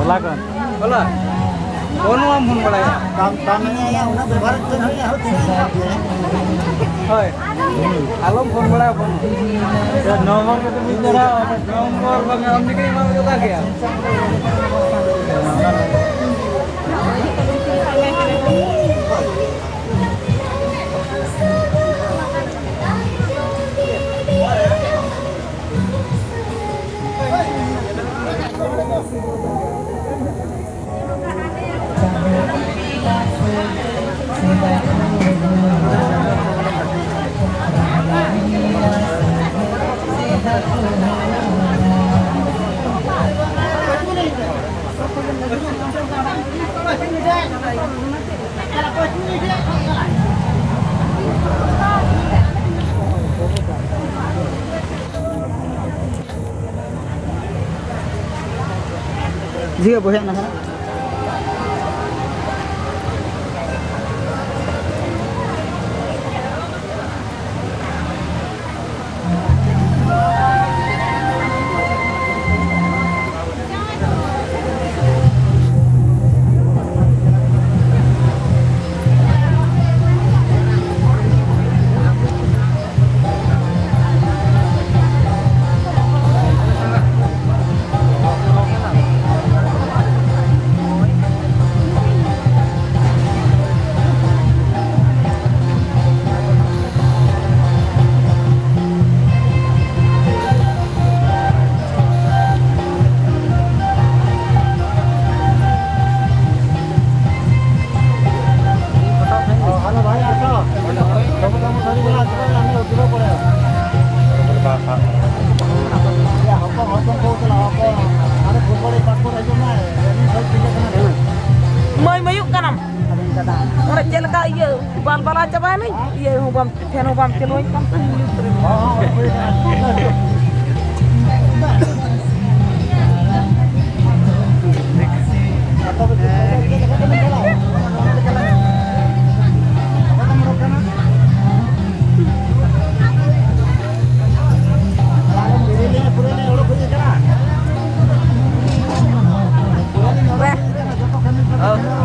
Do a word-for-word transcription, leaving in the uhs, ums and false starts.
ᱦᱚᱞᱟ ᱠᱷᱚᱱ᱾ ᱦᱚᱞᱟ? ᱯᱷᱳᱱ ᱦᱚᱸ ᱵᱟᱢ ᱯᱷᱳᱱ ᱵᱟᱲᱟᱭᱟ᱾ ᱠᱟᱢ, ᱠᱟᱢ ᱢᱮᱱᱟᱭᱟ, ᱩᱱᱟᱹᱜ ᱵᱮᱵᱚᱦᱟᱨ ᱪᱮᱫ ᱦᱩᱭᱩᱜᱼᱟ, ᱦᱳᱭ, ᱛᱤᱱᱟᱹᱜ ᱮᱢᱟ ᱯᱮᱭᱟ? ᱦᱳᱭ᱾ ᱟᱞᱚᱢ ᱯᱷᱳᱱ ᱵᱟᱲᱟᱭᱟ, ᱯᱷᱳᱱ᱾ ᱱᱚᱢᱵᱚᱨ ᱠᱚᱫᱚ ᱢᱤᱫ ᱫᱷᱟᱣ, ᱱᱚᱢᱵᱚᱨ ᱵᱟᱝ ᱟᱢ ᱞᱮᱠᱟ ᱮᱢᱟ ᱠᱚ ᱫᱚᱨᱠᱟᱨ ᱜᱮᱭᱟ᱾ ᱡᱷᱤ ᱵᱟᱹᱵᱩ ᱦᱮᱡ ᱮᱱᱟ ᱦᱟᱸᱜ᱾ ᱢᱟᱹᱭ ᱢᱟᱹᱭᱩᱜ ᱠᱟᱱᱟᱢ᱾ ᱚᱸᱰᱮ ᱪᱮᱫ ᱞᱮᱠᱟ ᱤᱭᱟᱹ ᱵᱟᱞ ᱵᱟᱞᱟ ᱪᱟᱵᱟᱭᱮᱱᱟᱹᱧ, ᱤᱭᱟᱹ ᱦᱚᱸ ᱵᱟᱢ, ᱯᱷᱮᱱ ᱦᱚᱸ ᱵᱟᱢ ᱪᱟᱹᱞᱩᱣᱟᱹᱧ ᱠᱟᱱ ᱛᱟᱦᱮᱸ᱾ Oh.